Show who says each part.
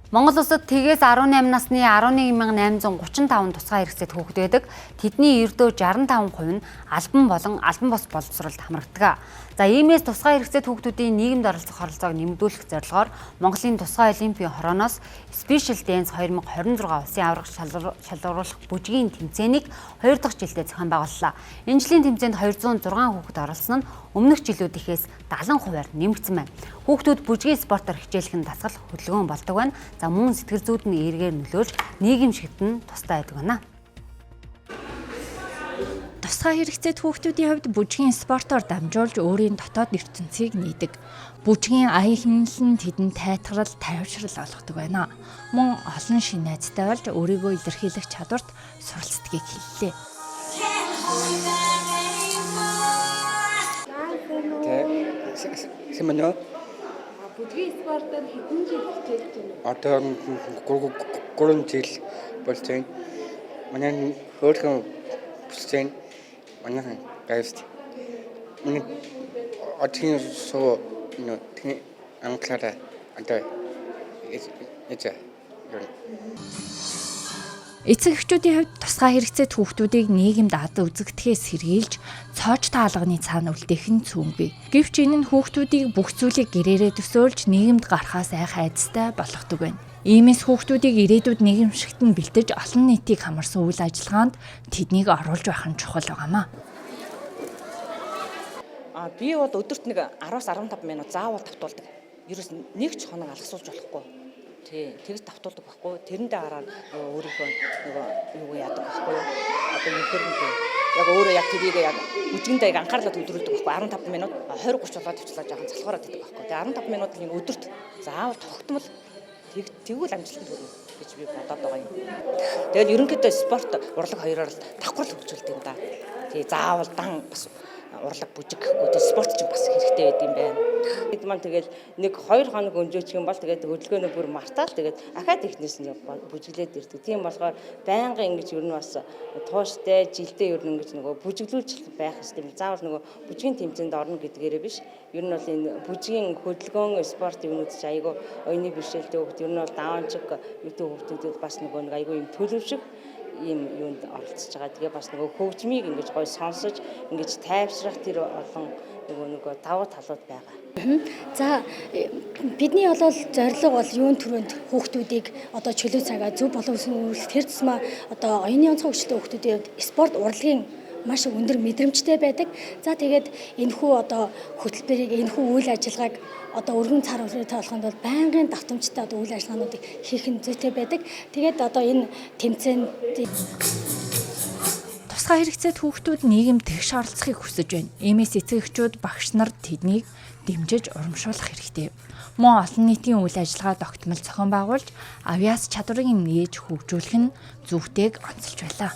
Speaker 1: Монгол улсад тэгээс 18 насны 11,835 тусгай хэрэгцээт хүүхэд байдаг. Тэдний ердөө 65% нь албан болон албан бус боловсролд хамрагддаг. За иймээс тусгай хэрэгцээт хүүхдүүдийн нийгэмд оролцох оролцоог нэмэгдүүлэх зорилгоор Монголын тусгай олимпийн хорооноос Special Dance 2026 улсын аварга шалгаруулах бүжгийн тэмцээнийг 2 дахь жилдээ зохион байгууллаа. Энэ жилийн тэмцээнд 206 хүүхэд оролцсон нь өмнөх жилүүдийнхээс 70%-аар нэмэгдсэн байна. Хүүхдүүд бүжгийн спортоор хичээлэх нь дасгал хөдөлгөөн болдог байна. За мөн сэтгэл зүйд нь эергээр нөлөөлж нийгэмшигт нь тустай байдаг байна.
Speaker 2: Тусгай хэрэгцээт хүүхдүүдийн хувьд бүжгийн спортоор дамжуулж өөрийн дотоод ертөнцийг нээдэг. Бүжгийн аян хэмнэл нь тэдэнд тайтгарал, тайвшрал олгодог байна. Мөн олон шинэ найзтай болж өөрийгөө илэрхийлэх чадварт суралцдгийг хэллээ.
Speaker 3: Сэмэнэ.
Speaker 4: Бүжгийн спортоор хэдэн жил хичээлж байна вэ?
Speaker 3: Одоо 3 жил болж байна. Манай хөөрхөн бүсцэн манай гайст. Миний одгийн суу нэ англиараа одоо эзэ юу.
Speaker 2: Эцэг эхчүүдийн хувьд тусгай хэрэгцээт хүүхдүүдийг нийгэмд ад үзэгдэхээс сэргийлж цоож таалганы цаана үлдээх нь цөөнгүй. Гэвч энэ нь хүүхдүүдийг бүх зүйлийг гэрээрээ төсөөлж нийгэмд гарахаас айх айдастай болгодог байна. Иймээс хүүхдүүдийг ирээдүйд нийгэмшигт нь бэлтэж олон нийтийг хамарсан үйл ажиллагаанд тэднийг оруулж байх нь чухал байгаамаа.
Speaker 5: Би бол өдөрт нэг 10-аас 15 минут заавал давтуулдаг. Ерөөс нэг ч хоног алгасуулж болохгүй. Тий, тэгж давтуулдаг байхгүй. Тэрэндээ гараад өөрийнхөө нөгөө юу яадаг байхгүй юу? Одоо нөхөр нь яг өөрөө яг тэрийг яг бүжгэндээ яг анхаарлаа төвлөрүүлдэг байхгүй. 15 минут 20 30 болоод тавьчлаа жоохон залхуураад байдаг байхгүй. Тэгээ 15 минут л энэ өдөрт заавал тогтмол тэгвэл амжилтанд хүрнэ гэж би бодоод байгаа юм. Тэгээд ерөнхийдөө спорт урлаг хоёроор л давхар л хөгжүүлдэг юм да. Тий, заавал дан бас урлаг бүжиг гэхгүй тий спорт ч бас хэрэгтэй байд юм байна.
Speaker 6: Бид маань тэгэл нэг 2 хоног өнжөөчих юм бол тэгээд хөдөлгөөнөө бүр мартаал тэгээд ахаад ихнээс нь бүжиглээд ирдэг. Тийм болохоор байнгын ингэж ер нь бас тууштай жилдээ ер нь ингэж нөгөө бүжиглүүлж байх хэрэгтэй юм. Заавал нөгөө бүжгийн тэмцээнд орно гэдгээрээ биш. Ер нь бол энэ бүжгийн хөдөлгөөн спорт юмнууд ч айгүй оюуны бэрхшээлтэй хүүхд ер нь бол даунчиг юутэй хүүхдүүдэд бас нөгөө нэг айгүй юм төлөвшөх ийм юунд оролцож байгаа. Тэгээ бас нөгөө хөгжмийг ингэж гоё сонсож ингэж тайвшрах тэр олон нөгөө давуу талууд байгаа.
Speaker 7: За бидний бол зорилго бол юун түрүүнд хүүхдүүдийг одоо чөлөө цагаа зөв болон үүсгэн тэр тусмаа одоо оюуны онцгой хөгжилтэй хүүхдүүдийн хувьд спорт урлагийн маш өндөр мэдрэмжтэй байдаг. За тэгээд энэхүү одоо хөтөлбөрийг энэхүү үйл ажиллагааг одоо өргөн цар хүрээ тоолоход бол байнгын давтамжтай одоо үйл ажиллагаануудыг хийх нь зүйтэй байдаг. Тэгээд одоо энэ тэмцээнд
Speaker 2: Тусгай хэрэгцээт хүүхдүүд нийгэмд тэгш оролцохыг хүсэж байна. Иймээс эцэг эхчүүд багш нар тэднийг дэмжиж урамшуулах хэрэгтэй. Мөн олон нийтийн үйл ажиллагаа тогтмол зохион байгуулж авьяас чадварыг нээж хөгжүүлэх нь зүйтэйг онцолж байлаа.